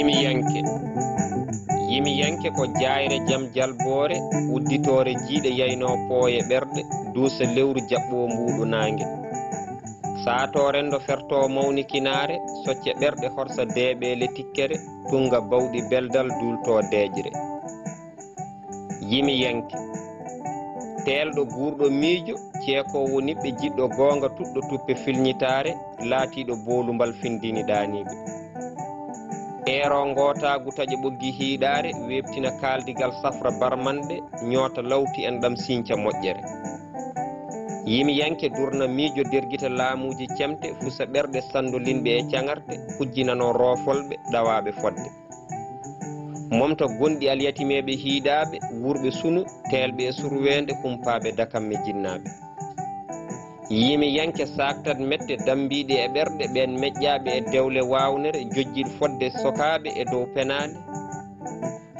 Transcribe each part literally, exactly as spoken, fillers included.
Yimiyanke. Yimiyanke ko jaayre jam jalboore, udditoore jiiɗe yaynoo pooye ɓerɗe, duusa lewru jaɓɓoo mbuuɗu naange. Saatoo renndo fertoo mawnikinaare, socce ɓerɗe horsa deeɓeele tikkere, tunnga bawɗi beldal duultoo deeƴre. Yimiyanke. Teelɗo guurɗo miijo, ceekoowo niɓɓe jiɗɗo goonga tuɗɗo tuppe filñitaare, laatiiɗo boolumbal findini ɗaaniiɓe. Eeroo ngootaagu taƴa ɓoggi hiiɗaare, weeɓtina kaaldigal safra barmanɗe, ñoota lawti en ɗam siiñca moƴƴere. Yimiyanke durna miijo dergita laamuuji cemte, fusa ɓerɗe sanndolinɓe e caŋarte, hujjinanoo roofolɓe ɗawaaɓe fodde. Momta gonɗi alyatimeeɓe hiiɗaaɓe, wuurɓe sunu, teelɓe e surweende, humpaaɓe dakamme jinnaaɓe. Yimiyanke saaktat mette dammbiiɗe e ɓerɗe ɓeen meƴƴaaɓe e dewle waawnere jojjiiɗ fodde sokaaɓe e dow penaale.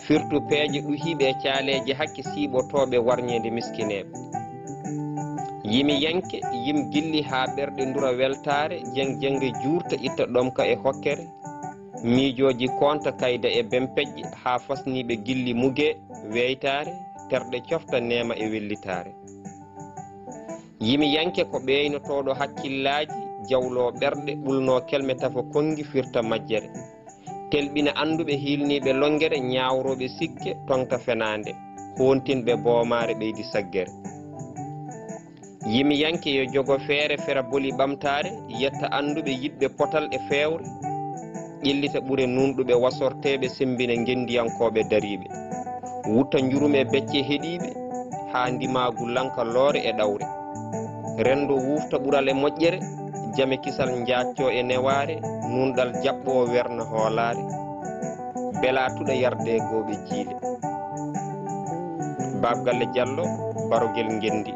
Firtu peeje ɗuhiiɓe e caaleeje hakke siiɓotooɓe warñeende miskineeɓe. Yimiyanke yim gilli haa ɓerɗe ndura weltaare, jeng jenge juurta itta ɗomka e hokkere. Miijooji koonta kayda e bempeƴƴe haa fasniiɓe gilli mugee, weeytaare, terɗe cofta neema e wellitaare. Yimiyanke ko ɓeeynotooɗo hakkillaaji, jawloo ɓerɗe, ɓulnoo kelme tafa konngi firta majjere. Telɓina annduɓe hiilniiɓe lonngere, ñaawrooɓe sikke, toŋta fenaande, hoontinɓe boomaare ɓeydi saggere. Yimiyanke yo jogo feere fera boli ɓamtaare, yetta annduɓe yiɗɓe potal e feewre, ƴellita ɓure nuunɗuɓe wasorteeɓe, semmbina ngenndiyankooɓe dariiɓe, wutta njurum e becce heɗiiɓe, haa ndimaagu lanka loore e ɗawre. Renndo wuufta ɓural e moƴƴere, jame kisal njaaccoo e newaare, nuunɗal jaɓɓoo werna hoolaare. Belaa tuɗa yarde gooɓe jiile. Baab Galle Jallo, Barogel Ngenndi.